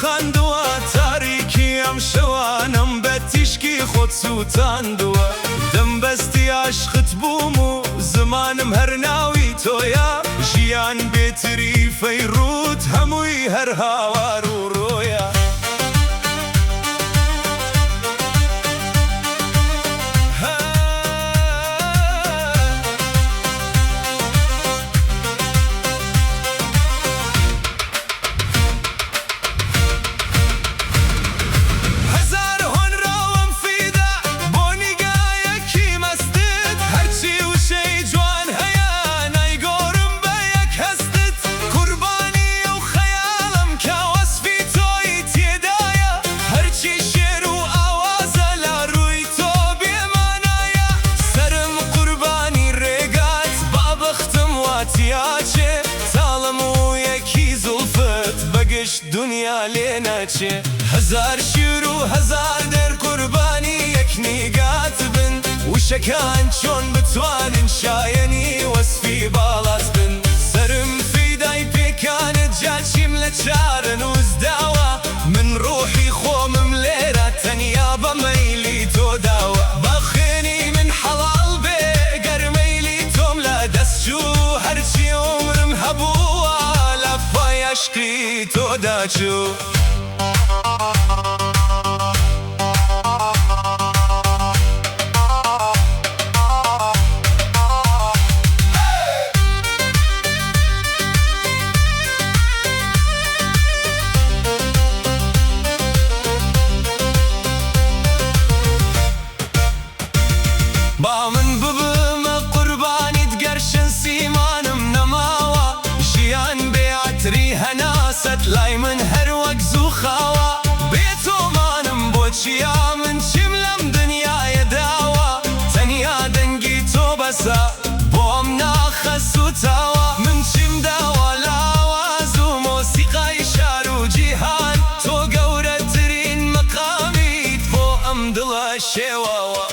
ڕووخاندووە، تاریکی ئەم شەوانەم بە تیشکی خۆت سووتاندووە. دەمبەستی عەشقت بووم و زمانم هەر ناوی تۆیە. ژیان بێ تریفەی ڕووت هەمووی هەر هاوار و ڕۆیە. هەزار هۆنراوەم فیدا بۆ نیگایەکی مەستت، هەرچی وشەی جوان هەیە نایگۆڕم بە یەک هەستت. قوربانی ئەو خەیاڵەم کە وەسفی تۆی تێدایە، هەرچی شێعر و ئاوازە لە ڕووی تۆ بێمانایە. سەرم قوربانی ڕێگات با بەختم وا تیاچێ، تاڵە موویەکی زوڵفت بە گشت دونیا لێ نەچێ. هەزار شێعر و هەزار دێڕ قوربانی یەک نیگات بن، وشەکان چۆن بتوانن شایەنی وەسفی باڵات بن؟ سەرم فیدای پێکانت جا چیم لە چارەنووس داوە، من ڕۆحی خۆمم لێرە تەنیا بە مەیلی تۆ داوە. با خوێنی من حەڵاڵ بێ گەر مەیلی تۆم لە دەست چوو، هەرچی عومرم هەبووە لە پای عەشقی تۆدا چوو. با من ببمە قوربانیت گەر شنسیمانم نەماوە، ژیان بێ عەتری هەناسەت لای من هەر وەک زووخاوە. بێ تۆمانم بۆ چیا من چیم لەم دنیایە داوە، تەنیا دەنگی تۆ بەسە بۆم ناخە سوتاوە. من چیم داوە لە ئاواز و مۆسیقای شار و جیهان، تۆ گەورەترین مەقامیت بۆ ئەم دڵە شێواوە.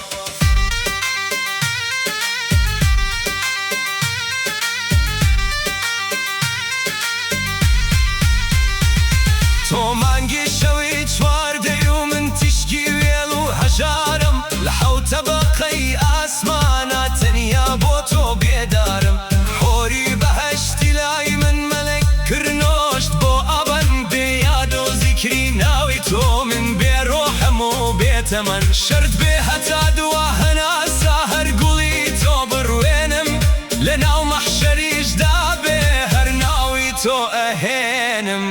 تۆ مانگی شەوی چواردەی و من تیشکی وێڵ و هەژارم، لە حەوت تەبەقەی ئاسمانا تەنیا بۆ تۆ بێدارم. حۆری بەهەشتی لای من مەلەک کرنۆشت بۆ ئەبەن، بێ یاد و زیکری ناوی تۆ من بێ ڕۆحم و بێ تەمەن. شەرت بێ هەتا دوا هەناسە هەر گوڵی تۆ بڕوێنم، لە ناو مەحشەریشدا بێ هەر ناوی تۆ ئەهێنم.